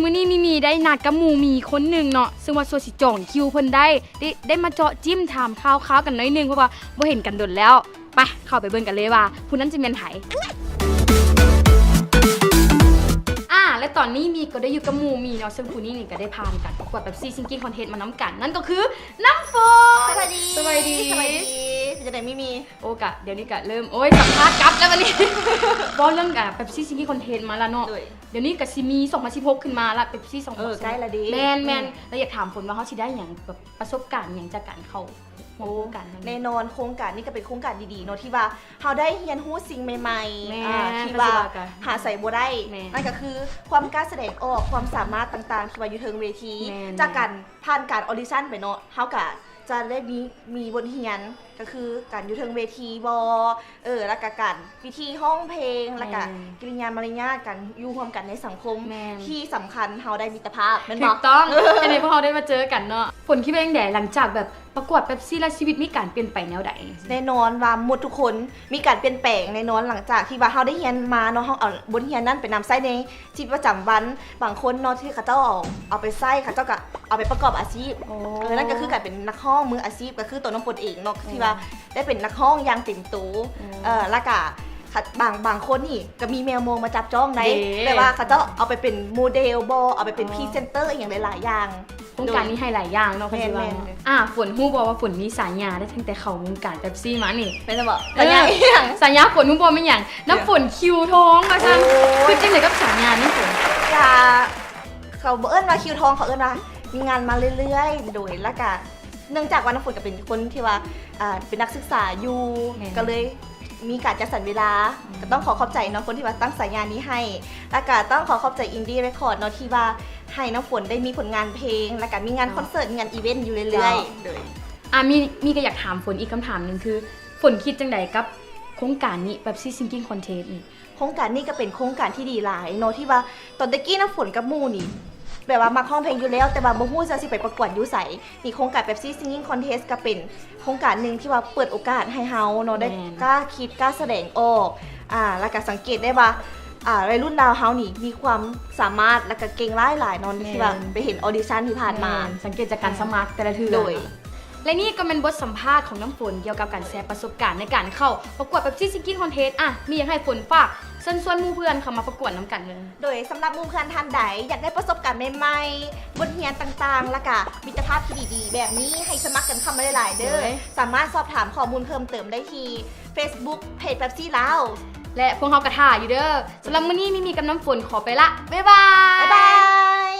ມື້ນີ້ມີມີໄດ້ນັດກັບໝູ່ມີຄົນໜຶ່ງເນາະ ເຊິ່ງວ່າສ່ວນຊິຈອງຄິວເພິ່ນໄດ້ ໄດ້ ໄດ້ມາເຈາະຈິ້ມຖາມຂ່າວຄາວກັນໜ້ອຍໜຶ່ງ ເພາະວ່າບໍ່ເຫັນກັນດົນແລ້ວ. ໄປ ເຂົ້າໄປເບິ່ງກັນເລີຍວ່າຜູ້ນັ້ນຈະແມ່ນໃຜ. ອາ ແລະ ຕອນນີ້ມີກໍໄດ້ຢູ່ກັບໝູ່ມີເນາະ ເຊິ່ງຜູ້ນີ້ນີ້ກໍໄດ້ຜ່ານການປະກວດ Pepsi Singing Contest ມານຳກັນ ນັ້ນກໍຄືນ້ຳຝົນ. ສະບາຍດີ ສະບາຍດີ ສະບາຍດີ ເປັນຈັ່ງໃດມີມີ? ໂອ້ ກະດຽວນີ້ກະເລີ່ມ ໂອ້ຍ ສຳພາດກັບແລ້ວບັດນີ້ ເວົ້າເລື່ອງ ອາ Pepsi Singing Contest ມາລະເນາະ ໂດຍ ດຽວນີ້ກະຊິມີສອງພັນສິບຫົກຂຶ້ນມາລະ Pepsi ສອງພັນສິບຫົກ ເອີ ໃກ້ລະເດ ແມ່ນໆ ອືມ ແລ້ວຢາກຖາມຝົນວ່າເຮົາຊິໄດ້ຫຍັງ ແບບປະສົບການຫຍັງຈາກການເຂົ້າຮ່ວມໂຄງການຄັ້ງນີ້? ໂອ້ ແນ່ນອນ ໂຄງການນີ້ກະເປັນໂຄງການດີໆເນາະ ທີ່ວ່າເຮົາໄດ້ຮຽນຮູ້ສິ່ງໃໝ່ໆ ແມ່ນ ອາ ທີ່ວ່າຫາໃສບໍ່ໄດ້ ແມ່ນ ນັ້ນກະຄືຄວາມກ້າສະແດງອອກ ຄວາມສາມາດຕ່າງໆ ທີ່ວ່າຢູ່ເທິງເວທີ ແມ່ນ ຈາກການ ຜ່ານການອອດິຊັນໄປເນາະ ເຮົາກະຈະໄດ້ມີ ມີບົດຮຽນ ກະຄືການຢູ່ເທິງເວທີບໍ ເອີ ແລ້ວກະການ ວິທີຮ້ອງເພງ ແລ້ວກະ ແມ່ນ ກິລິຍາມາລະຍາດ ການຢູ່ຮ່ວມກັນໃນສັງຄົມ ແມ່ນ ທີ່ສຳຄັນເຮົາໄດ້ມິດຕະພາບ ແມ່ນບໍ່? ຖືກຕ້ອງ ເຮັດໃຫ້ພວກເຮົາໄດ້ມາເຈີກັນເນາະ. ຝົນຄິດວ່າຈັ່ງໃດ ຫຼັງຈາກແບບປະກວດ Pepsi ແລ້ວ ຊີວິດມີການປ່ຽນໄປແນວໃດ? ແນ່ນອນວ່າໝົດທຸກຄົນມີການປ່ຽນແປງແນ່ນອນ ຫຼັງຈາກທີ່ວ່າເຮົາໄດ້ຮຽນມາເນາະ ເຮົາເອົາບົດຮຽນນັ້ນໄປນຳໃຊ້ໃນ ຊີວິດປະຈຳວັນ ບາງຄົນເນາະ ທີ່ເຂົາເຈົ້າເອົາ ເອົາໄປໃຊ້ ເຂົາເຈົ້າກະເອົາໄປປະກອບອາຊີບ ໂອ້ ເອີ ນັ້ນກະຄືການເປັນນັກຮ້ອງມືອາຊີບ ກະຄືໂຕນ້ຳຝົນເອງເນາະ ອືມ ທີ່ວ່າໄດ້ເປັນນັກຮ້ອງຢ່າງເຕັມໂຕ ອືມ ເອີ ແລ້ວກະ ບາງ ບາງຄົນນີ້ກະມີແມວມອງມາຈັບຈ້ອງໄດ້ ເດ້ ແບບວ່າເຂົາເຈົ້າເອົາໄປເປັນໂມເດລບໍ ເອົາໄປເປັນ ອໍ ພຣີເຊັນເຕີ ອີ່ຫຍັງຫຼາຍໆຢ່າງ. ໂຄງການນີ້ໃຫ້ຫຼາຍຢ່າງເນາະ ໂດຍ ເພິ່ນຊິວ່າ ແມ່ນໆ ເນາະ ອາ ຝົນຮູ້ບໍ່ວ່າຝົນມີສາຍາໄດ້ຕັ້ງແຕ່ເຂົ້າວົງການ Pepsi ມານີ້? ແມ່ນບໍ່? ສາຍາອີ່ຫຍັງ? ສາຍາຝົນຮູ້ບໍ່ແມ່ນຫຍັງ? ນ້ຳຝົນຄິວທອງວ່າຊັ້ນ. ໂອ້ຍ ຄິດຈັ່ງໃດກັບສາຍານີ້ຝົນ? ກະ ເຂົາບໍ່ເອີ້ນວ່າຄິວທອງ ເຂົາເອີ້ນວ່າມີງານມາເລື້ອຍໆ ໂດຍ ແລ້ວກະເນື່ອງຈາກວ່ານ້ຳຝົນກະເປັນຄົນທີ່ວ່າ ອາ ເປັນນັກສຶກສາຢູ່ ແມ່ນ ກະເລີຍ ມີການຈັດສັນເວລາ ອືມ ກະຕ້ອງຂໍຂອບໃຈເນາະ ຄົນທີ່ວ່າຕັ້ງສາຍານີ້ໃຫ້ ແລ້ວກະຕ້ອງຂໍຂອບໃຈ Indie Record ເນາະ ທີ່ວ່າໃຫ້ນ້ຳຝົນໄດ້ມີຜົນງານເພງ ແລ້ວກະມີງານ ເຈົ້າ ຄອນເສີດ ມີງານອີເວັນຢູ່ເລື້ອຍໆ ເຈົ້າ ໂດຍ ອາ ມີ ມີກະຢາກຖາມຝົນອີກຄຳຖາມໜຶ່ງ ຄືຝົນຄິດຈັ່ງໃດກັບໂຄງການນີ້ Pepsi Singing Contest ນີ້? ໂຄງການນີ້ກະເປັນໂຄງການທີ່ດີຫຼາຍເນາະ ທີ່ວ່າຕອນແຕ່ກີ້ນ້ຳຝົນກັບໝູ່ນີ້ ແບບວ່າມັກຮ້ອງເພງຢູ່ແລ້ວ ແຕ່ວ່າບໍ່ຮູ້ວ່າຊິໄປປະກວດຢູ່ໃສ ນີ້ໂຄງການ Pepsi Singing Contest ກະເປັນໂຄງການໜຶ່ງທີ່ວ່າເປີດໂອກາດໃຫ້ເຮົາເນາະ ໄດ້ ແມ່ນ ກ້າຄິດ ກ້າສະແດງອອກ ອາ ແລ້ວກະສັງເກດໄດ້ວ່າ ອາ ໄວລຸ້ນລາວເຮົານີ້ມີຄວາມສາມາດ ແລ້ວກະເກັ່ງຫຼາຍໆເນາະ ແມ່ນ ທີ່ວ່າໄປເຫັນອອດິຊັນທີ່ຜ່ານມາ ແມ່ນ ສັງເກດຈາກການ ແມ່ນ ສະໝັກແຕ່ລະເທື່ອ ໂດຍ ແລະນີ້ກະແມ່ນບົດສຳພາດຂອງນ້ຳຝົນ ກ່ຽວກັບການແຊປະສົບການໃນການເຂົ້າປະກວດ Pepsi Singing Contest. ອະ ມີຫຍັງໃຫ້ຝົນຝາກເຊີນຊວນໝູ່ເພື່ອນເຂົ້າມາປະກວດນຳກັນເລີຍ? ໂດຍ ສຳລັບໝູ່ເພື່ອນທ່ານໃດ ຢາກໄດ້ປະສົບການໃໝ່ໆ ບົດຮຽນຕ່າງໆ ແລ້ວກະມິດຕະພາບທີ່ດີໆແບບນີ້ ໃຫ້ສະໝັກກັນເຂົ້າມາຫຼາຍໆເດີ ໂດຍ ສາມາດສອບຖາມຂໍ້ມູນເພີ່ມເຕີມໄດ້ທີ່ Facebook Page Pepsi ລາວ ແລະ ພວກເຮົາກະຖ້າຢູ່ເດີ. ສຳລັບມື້ນີ້ມີມີກັບນ້ຳຝົນຂໍໄປລະ ບາຍບາຍ ບາຍບາຍ.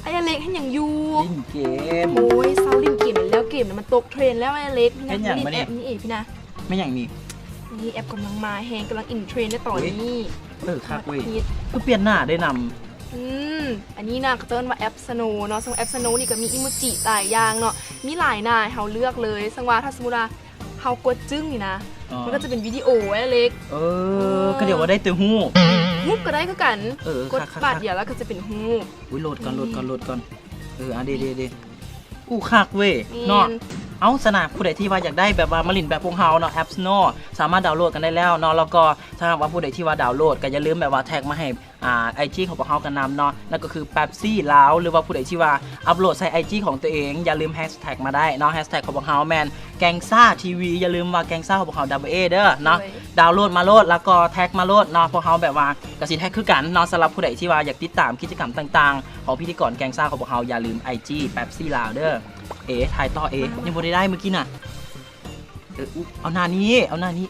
ອ້າຍອາເລັກເຮັດຫຍັງຢູ່? ຫຼິ້ນເກມ. ໂອ້ຍ ເຊົາຫຼິ້ນເກມແລ້ວ ເກມນະມັນຕົກເທຣນແລ້ວອ້າຍອາເລັກ. ເຮັດຫຍັງບັດນີ້? ມີແອັບນີ້ເອພີ່ນະ. ແມ່ນຫຍັງນີ້? ນີ້ແອັບກຳລັງມາແຮງ ກຳລັງອິນເທຣນໃນຕອນນີ້. ເອີ ຄັກເວີຍ ຄືປ່ຽນໜ້າໄດ້ນຳ. ອືມ ອັນນີ້ນະ ເຂົາເອີ້ນວ່າແອັບ Snow ເນາະ ເຊິ່ງແອັບ Snow ນີ້ກະມີອີໂມຈິຫຼາຍຢ່າງເນາະ ມີຫຼາຍໜ້າໃຫ້ເຮົາເລືອກເລີຍ ເຊິ່ງວ່າຖ້າສົມມຸດວ່າເຮົາກົດຈຶ້ງນີ້ນະ ມັນກະຈະເປັນວິດີໂອໄວ້ເລັກ. ເອີ ກະດຽວວ່າໄດ້ແຕ່ຮູບ ຮູບກະໄດ້ຄືກັນ. ເອີ ກົດບາດດຽວແລ້ວກະຈະເປັນຮູບ. ອຸ້ຍ ໂຫຼດກ່ອນ ໂຫຼດກ່ອນ ໂຫຼດກ່ອນ. ເອີ ອະ ເດ ເດ ເດ. ອູ້ ຄັກເວີຍເນາະ. ເອົ້າ ສະນະ ຜູ້ໃດທີ່ວ່າຢາກໄດ້ແບບວ່າມາຫຼິ້ນແບບພວກເຮົາເນາະ ແອັບ Snow ສາມາດດາວໂຫຼດກັນໄດ້ແລ້ວເນາະ ແລ້ວກໍຖ້າຫາກວ່າຜູ້ໃດທີ່ວ່າດາວໂຫຼດກະຢ່າລືມແບບວ່າແທັກມາໃຫ້ ອາ ໄອຈີຂອງພວກເຮົາກັນນຳເນາະ ນັ້ນກະຄື Pepsi ລາວ ຫຼືວ່າຜູ້ໃດທີ່ວ່າອັບໂຫຼດໃສ່ໄອຈີຂອງຕົວເອງ ຢ່າລືມແຮັດແທັກມາໄດ້ເນາະ. ແຮັດແທັກຂອງພວກເຮົາແມ່ນ Gangsta TV ຢ່າລືມວ່າ Gangsta ຂອງພວກເຮົາ Double A ເດີເນາະ. ໂດຍ ດາວໂຫຼດມາໂລດ ແລ້ວກໍແທັກມາໂລດເນາະ ພວກເຮົາແບບວ່າກະຊິແທັກຄືກັນເນາະ. ສຳລັບຜູ້ໃດທີ່ວ່າຢາກຕິດຕາມກິດຈະກຳຕ່າງໆຂອງພິທີກອນ Gangsta ຂອງພວກເຮົາ ຢ່າລືມໄອຈີ Pepsi ລາວ ເດີ. ເອ ຖ່າຍຕໍ່ ເອ ຍັງບໍ່ໄດ້ໄດ້ມື້ກີ້ນະ. ເອີ ອຸ ເອົາໜ້ານີ້ ເອົາໜ້ານີ້.